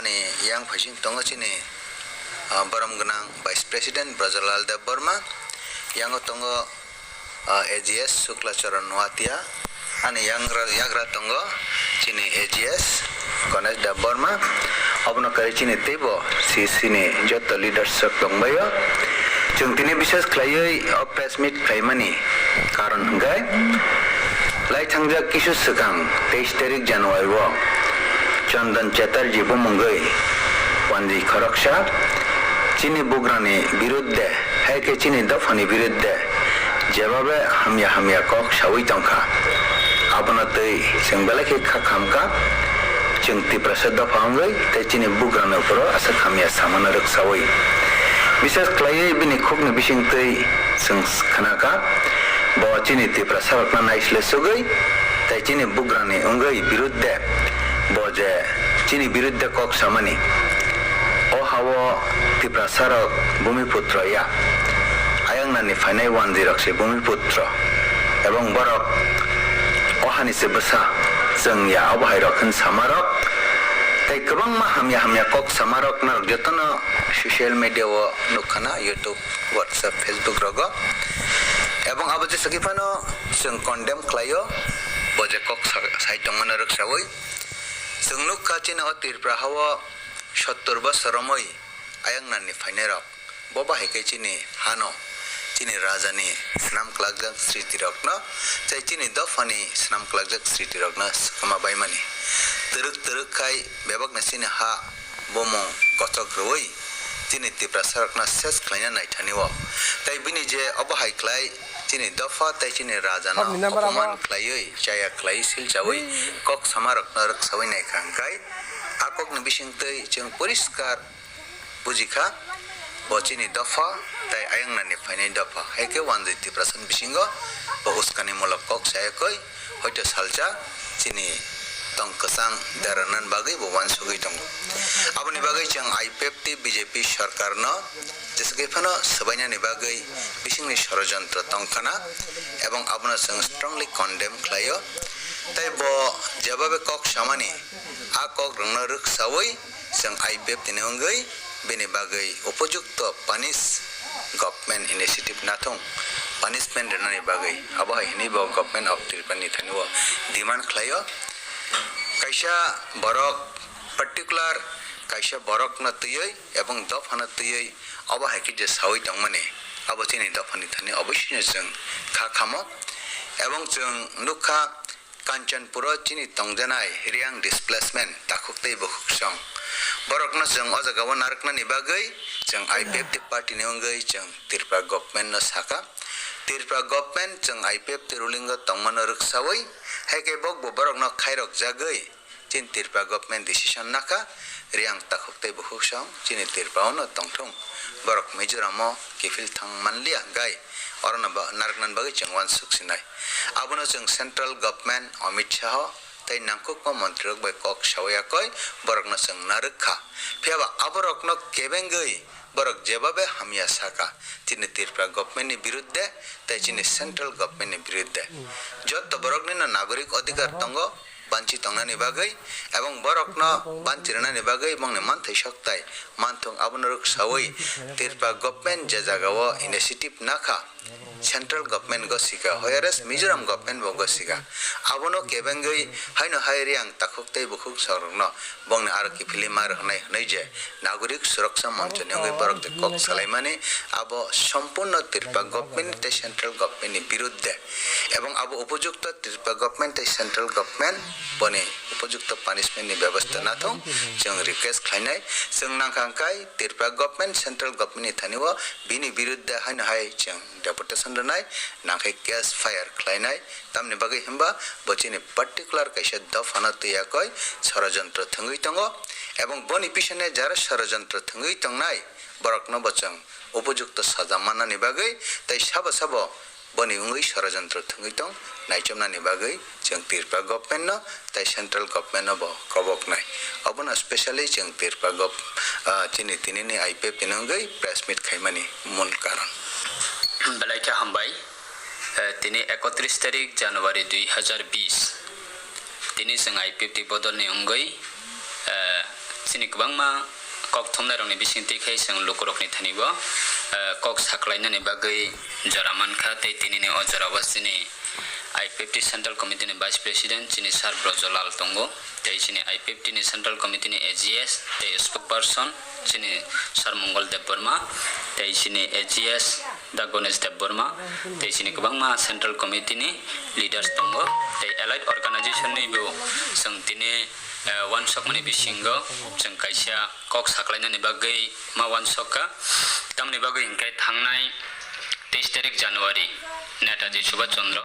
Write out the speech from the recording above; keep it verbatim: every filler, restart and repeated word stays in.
Ani yang phaising tongo chini, ah, borom gwnang Vice President Brajalal Debbarma, yango tongo, ah, A G S Shukla Charan Noatia, ani yangra, yagra tongo chini A G S Ganesh Debbarma, obono kari chini teibo C C ni joto leaders rok tongbaio. Chwng tini bises khlaiwi o press meet khlaimani karon hwnkhe, lai thangjak kisu swkang teis tarik January o Chandan Chatterjee bumungwi wanjwi khoroksa chini bugrani birudde, hai khe chini dophani birudde jebabe hamya hamya kok sawi tongkha. Abono twi chwng belai khe kha khamkha, chwng Tiprasa dopha wngwi tei chini bugrani uphuru aswk hamya samano rwksawi. Bises khlaiwi bini khukni bisingtwi chwng khnakha, bo chini Tiprasarokno naisle sugwi tei chini bugrani wngwi birudde, bo je chini birudde kok samani. O ha-o Tiprasarok bumiputro ya, ayang nani phainai wanjwirok se bumiputro, ebong borok o hani se bwsa chwng ya, obo hai rok hwn samarok tei kwbangma hamya hamya kok samarok norok jotono social media o nukha na, YouTube, WhatsApp, Facebook rogo. Ebong abo jesa khe phano chwng condemn khlaio, bo je kok sa-, sai tongmano rwksawi. Chwng nukha chini o Tripura ha-o sottor bosor romwi ayang nani phainairok. Bo bahai khe chini hano, chini rajani swnam kwlakjak sritirokno, tei chini dophani swnam kwlakjak sritirokno swkama baimani. Twrwk twrwk khai bebakno chini ha bumung kochok rwui chini Tiprasarokno ses khlaina naithani o. Tei bini je obo hai khlai chini dopha tei chini rajano Hapni number oboman abo? Khlaiwi, chaya khlaiwi silchawi, Hey. Kok samarokno rwksawi naikha hwnkhe, a kokni bisingtwi chwng poriskar bujikha, bo chini dopha tei ayang nani phainai dopha, hai khe wanjwi Tiprasani bisingo bo uskanimulok kok sayakwi, hoito salsa chini tong kwchang derarnani bagwi bo uansugwi tongo. Aboni bagwi chwng I P F T B J P sorkarno jeswk phano swbainani bagwi bisingni sorojontro tongkhana, ebong abono chwng strongly condemn khlaio. Tei bo jebabe kok samani, a kok rwngno rwksawi, chwng I P F T ni wngwi bini bagwi upojukto punish government initiative nathung, punishment rwnani bagwi, abo hai hwnwi bo Government of Tripura ni thani o demand khlaio. Kaisa borok particular kaisa borokno twiwi ebong dophano twiwi abo hai khe je sawi tongmani, abo chini dophani thani oboisino chwng kha khamo. Ebong chwng nukha, Kanchanpuro chini tongjanai Reang displacement takhuk tei bukhuksong. Borokno chwng o jagao narwknani bagwi chwng I P F T party ni wngwi chwng Tripura government no sakha. Tripura government chwng I P F T ruling o tongmano rwksawi, hai khe bokbo borokno khairokjagwi chini Tripura government decision nakha, Reang takhuk tei bukhuksong chini Tripura o no tongthung. Borok Mizoram o kiphil thang manliya hwnkhe orono ba-, narwknani bagwi chwng uansuk sinai. Abono chwng central government Amit Shah tei nangkukma montrirok bai kok sawi yakwi borokno chwng narwk kha. Phiyaba aborokno kebengwi borok jebabe hamya sakha chini Tripura government ni birudde tei chini central government ni birudde. Jotto boroknino nagorik odhikar tongo, banchi tongnani bagwi ebong borokno banchi rwnani bagwi bongni manthai soktai manthung abono rwksawi Tripura government je jagao initiative nakha, central government gosika, whereas Mizoram government bo gosika. Abono kebengwi haino hai Reang takhuk tei bukhuksongrokno bongni aro kiphilwi ma rwknai hwnwi je Nagorik Suraksa Moncho ni wngwi borok je kok salaimani, abo sompurno Tripura government tei central government ni birudde, ebong abo upojukto Tripura government tei central government boni upojukto punishment ni bebostha nathung chwng request khlainai. Chwng nangkha hwnkhe Tripura government, central government ni thani o bini birudde haino hai chwng deputation rwnai, nangkhe case fire khlainai. Tamni bagwi hwnba bo chini particular kaisa dophano twi yakwi sorojontro thwngwi tongo, ebong boni pisane jara sorojontro thwngwi tongnai borokno bo chwng upojukto saja mannani bagwi tei sabo sabo boni wngwi sorojontro thwngwi tong naichomnani bagwi chwng Tripura government no tei central government no bo koboknai. Obono specially chwng Tripura gov-, ah, chini tinini I P F T ni wngwi press meet khaimani mul karon. Belai khe hambai. Eh, tini ekotris tarik January dui hazar bis. Tini chwng I P F T bodolni wngwi, eh, Chini kwbangma kok thumnairokni bisingtwi khai chwng lukurokni thani bo, eh, kok saklainani bagwi jora mankha, tei tinini o jorao chini I P F T Central Committee ni Vice President chini Sir Brojolal tongo, tei chini I P F T ni Central Committee ni A G S tei Spokesperson chini Sir Mongol Debbarma, tei chini A G S da Ganesh Debbarma, tei chini kwbangma Central Committee ni leaders tongo, tei allied organization ni bo chwng tini, eh, uansukmani bisingo chwng kaisa kok saklainani bagwi ma uansukha, tamni bagwi hinkhe thangnai teis tarik January Netaji Subhash Chandra